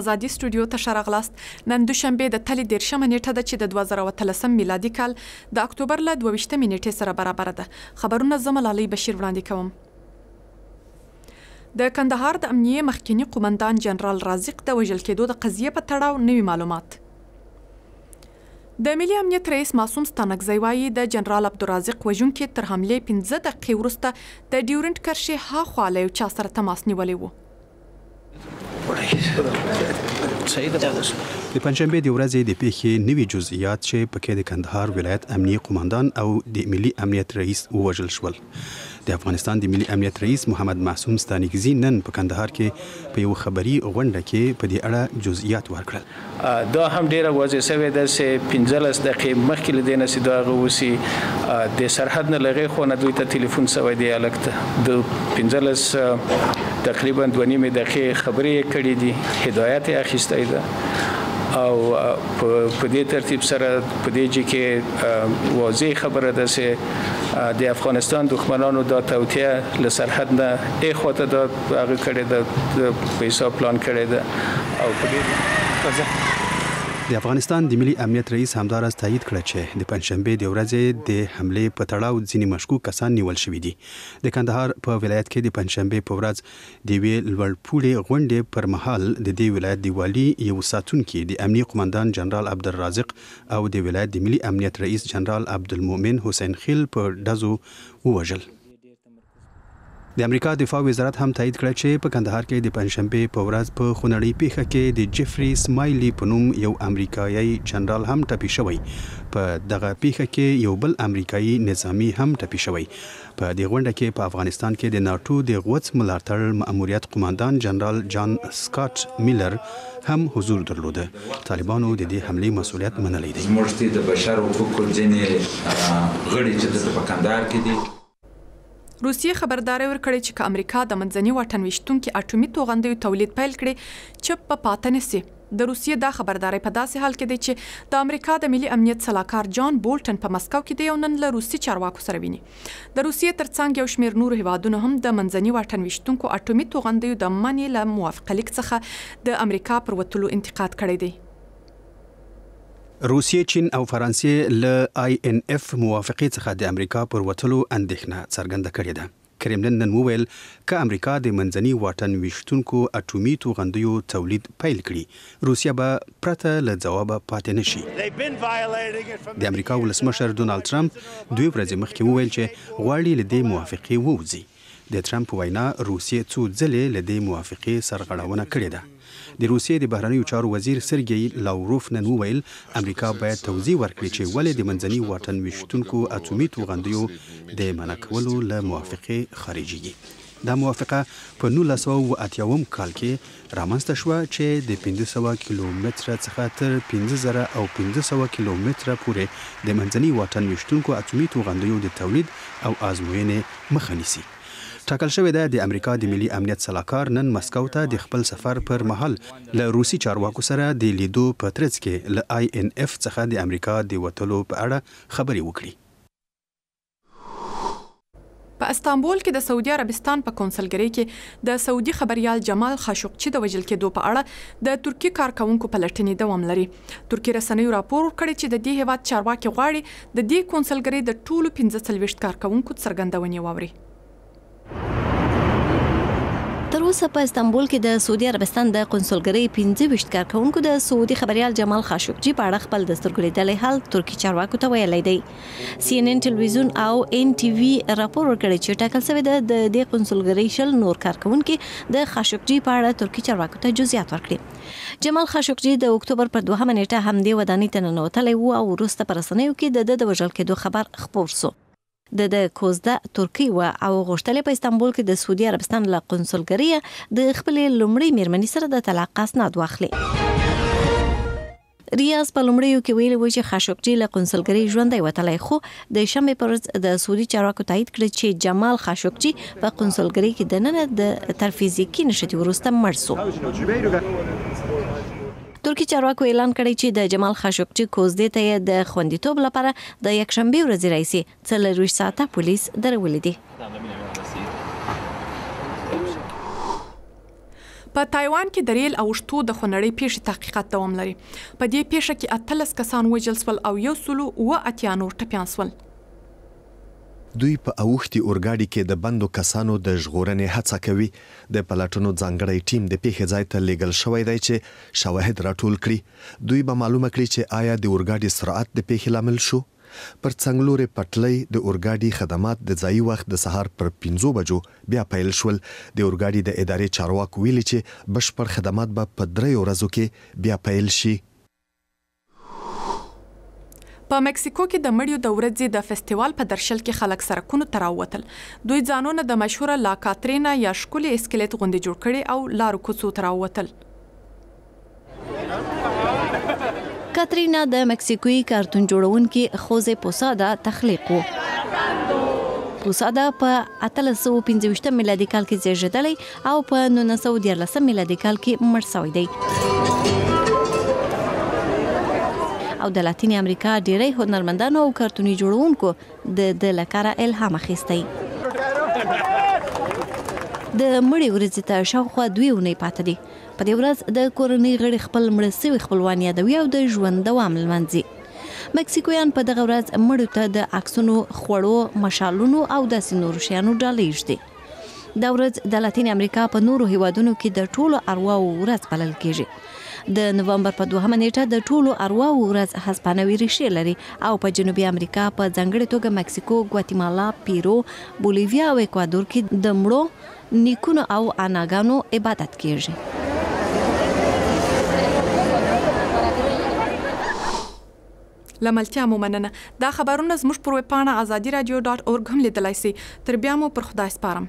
ازادي سټوډیو ته ښه راغلاست. نن دوشنبه د تلې دېرشمه نېټه ده چې د 2018 میلادي کال د اکتوبر له 22مې نېټې سره برابره ده. خبرونه زه ملالۍ بشیر وړاندې کوم. د کندهار د امنیې مخکیني قومندان جنرال رازق د وژل کېدو د قضیې په تړاو نوي معلومات. د ملي امنیت رئیس معصوم ستانکزی وايي، د جنرال عبدالرازق وژونکي تر حملې 5 دقیقې وروسته د ډیورنډ کرښې ها خوا له یو چا سره تماس نیولی و. د پنجشنبې د ورځې د پېښې نوي جزئیات چې پکې د کندهار ولایت امنیې قوماندان او د ملي امنیت رئیس ووژل شول. د افغانستان د ملي امنیت رئیس محمد معصوم ستانکزي نن په کندهار کې په یوه خبري غونډه کې په دې اړه جزئیات ورکړل. دا هم ډیره واضح شوې ده چې 15 دقیقې مخکې له دې نه چې دا هغه وسي د سرحد نه لغې خو نه دوی ته ټلیفون شوی دی هلک ته د 15 تقریبا 2.5 دقیقې خبرې یې کړې دي، هدایت یې اخیستی ده او په دې ترتیب سره په دې جې کې واضح خبره ده چې د افغانستان دښمنانو دا توطیه له سرحد نه اخوا ته دا هغه کړې ده، په حساب پلان کړې ده او په دې د افغانستان د ملي امنیت رئیس همداراز تایید کړه چې د پنجشنبې د ورځې د حملې په تړاو ځینې مشکوک کسان نیول شوي دي. د کندهار په ولایت کې د پنجشنبې په ورځ د یوې لوړپوړې غونډې پر مهال د دې ولایت د والي یو ساتونکي د امنیې قومندان جنرال عبدالرازق او د ولایت د ملي امنیت رئیس جنرال عبدالمؤمن حسین خیل په ډزو ووژل. د امریکا دفاع وزارت هم تایید کړه چې په کندهار کې د پنجشنبې په ورځ په خونړۍ پیښه کې د جفري سمایلي په نوم یو امریکایي جنرال هم ټپي شوی. په دغه پیښه کې یو بل امریکایي نظامي هم ټپي شوی. په دې غونډه کې په افغانستان کې د ناټو د غوڅ ملاتړ مأموریت قوماندان جنرال جان سکاټ میلر هم حضور درلوده. طالبانو د دې حملې مسؤلیت منلی دی. زموږ د بشر حقوقو ځینې غړي چې دلته په کندهار کې دي. روسیې خبرداری ورکړی چې که امریکا د منځني واټن ویشتونکي اټومي توغندیو تولید پیل کړي، چپ به پاته نه سي. د روسیې دا خبرداری په داسې حال کې دی چې د امریکا د ملي امنیت سلاکار جان بولټن په مسکو کې دی او نن له روسي چارواکو سره ویني. د روسیې ترڅنګ یو شمېر نورو هیوادونو هم د منځني واټن ویشتونکو اټومي توغندیو د منع له موافقه لیک څخه د امریکا پر وتلو انتقاد کړی دی. روسیې، چین او فرانسې له آی ان اف موافقې څخه د امریکا پر وتلو اندېښنه څرګنده کړې ده. کرملین نن وویل که امریکا د منځني واټن ویشتونکو اټومي توغندیو تولید پیل کړي، روسیه به پرته له ځوابه پاتې نه شي. د امریکا ولسمشر ډونالد ټرمپ 2 ورځې مخکې وویل چې غواړي له دې موافقې ووځي. د ټرمپ په وینا روسیې څو ځلې له دې موافقې سرغړونه کړې ده. د روسیې د بهرنیو چارو وزیر سرګي لاوروف نن وویل امریکا باید توضیح ورکړي چې ولې د منځني واټن ویشتونکو اتومي توغندیو د منع کولو له موافقې خارجیږي. دا موافقه په 1980 کال کې رامنځته شوه چې د 500 کیلومتره څخه تر 5500 کیلومتره پورې د منځني واټن ویشتونکو اتومي توغندیو د تولید او ازموینې مخه نیسي. ټاکل شوې ده د امریکا د ملي امنیت سلاکار نن مسکو ته د خپل سفر پر مهال له روسي چارواکو سره د لیدو په ترڅ کې له آی ان اف څخه د امریکا د وتلو په اړه خبرې وکړي. په استانبول کې د سعودي عربستان په کونسلګرۍ کې د سعودي خبریال جمال خاشقچي د وژل کېدو په اړه د ترکي کارکوونکو پلټنې دوام لري. ترکي رسنیو راپور ورکړی چې د دې هېواد چارواکي غواړي د دې کونسلګرۍ د ټولو 45 کارکوونکو څرګندونې واوري. تر اوسه په استانبول کې د سعودي عربستان د قونسلګرۍ 25 کارکوونکو د سعودي خبریال جمال خاشقجي په اړه خپل د سترګو لیدلی حال ترکي چارواکو ته ویلی دی. سی ان ان ټلویزیون او ان ټي وي راپور ورکړی چې ټاکل شوې ده د دې قونسلګرۍ 20 نور کارکوونکي د خاشقجي په اړه ترکي چارواکو ته جزئیات ورکړي. جمال خاشقجي د اکتوبر پر 2مه نېټه همدې ودانۍ ته ننوتلی و او وروسته په رسنیو کې د ده د وژل کېدو خبر خپور سو. د ده کوزده ترکي وه او غوښتل یې په استانبول کې د سعودي عربستان له قونسلګرۍ د خپلې لومړۍ مېرمنې سره د طلاق اسناد واخلي. ریاض په لومړیو کې ویلي و چې خاشقجي له قونسلګرۍ ژوندی وتلی، خو د شنبې پر ورځ د سعودي چارواکو تایید کړه چې جمال خاشقجي په قونسلګرۍ کې دننه د تر فزیکي نښتې وروسته مړ سو. ترکي چارواکو اعلان کړی چې د جمال خاشقجي کوزدې ته یې د خوندیتوب لپاره د یکشنبې ورځې راهیسې 24 ساعته پولیس درولي دي. په تایوان کې د ریل اوښتو د خونړۍ پېښې تحقیقات دوام لري. په دې پېښه کې 18 کسان وژل شول او یو سلو 87 نور ټپیان شول. دوی په اوښتي اورګاډي کې د بندو کسانو د ژغورنې هڅه کوي. د پلټنو ځانګړی ټیم د پېښې ځای ته لېږل شوی دی چې شواهد راټول کړي. دوی به معلومه کړي چې آیا د اورګاډي سرعت د پېښې لامل شو؟ پر څنګلورې پټلۍ د اورګاډي خدمات د ځايي وخت د سهار پر پنځو بجو بیا پیل شول. د اورګاډي د ادارې چارواکو ویلي چې بشپړ خدمات به په دریو ورځو کې بیا پیل شي. په مکسیکو کې د مړیو د ورځې د فستیوال په درشل کې خلک سرکونو ته راووتل. دوی ځانونه د مشهوره لا کاترینا یا ښکلي اسکلیت غوندې جوړ کړي او لارو کوڅو ته راووتل. کاترینا د مکسیکويي کارتون جوړونکي خوزې پوسادا تخلیق و. پوسادا په 1825 میلادي کال کې زیږیدلی او په 1913 میلادي کال کې مړ شوی دی. او د لاتینې امریکا ډیری هنرمندانو او کارتوني جوړونکو د ده له کاره الهام اخیستی. د مړي ورځې ته شاوخوا دوې اونۍ پاتې دي. په دې ورځ د کورنۍ غړي خپل مړه سوي خپلوان یادوي او د ژوند دوام لمانځي. مکسیکویان په دغه ورځ مړو ته د عکسونو، خوړو، مشالونو او داسې نورو شیانو ډالۍ ږدي. دا ورځ د لاتینې امریکا په نورو هیوادونو کې د ټولو ارواوو ورځ بلل کیږي. د نومبر په دوهمه نیټه د ټولو ارواوو ورځ هسپانوي ریښې لري او په جنوبي امریکا په ځانګړې توګه مکسیکو، ګواتیمالا، پیرو، بولیویا او اکوادور کې د مړو نیکونو او اناګانو عبادت کیږي. له ملتیا مو مننه. دا خبرونه زموږ پر ویبپاڼه ازادي راډیو ډاټ اورګ هم لیدلای شئ. تر بیا مو پر خدای سپارم.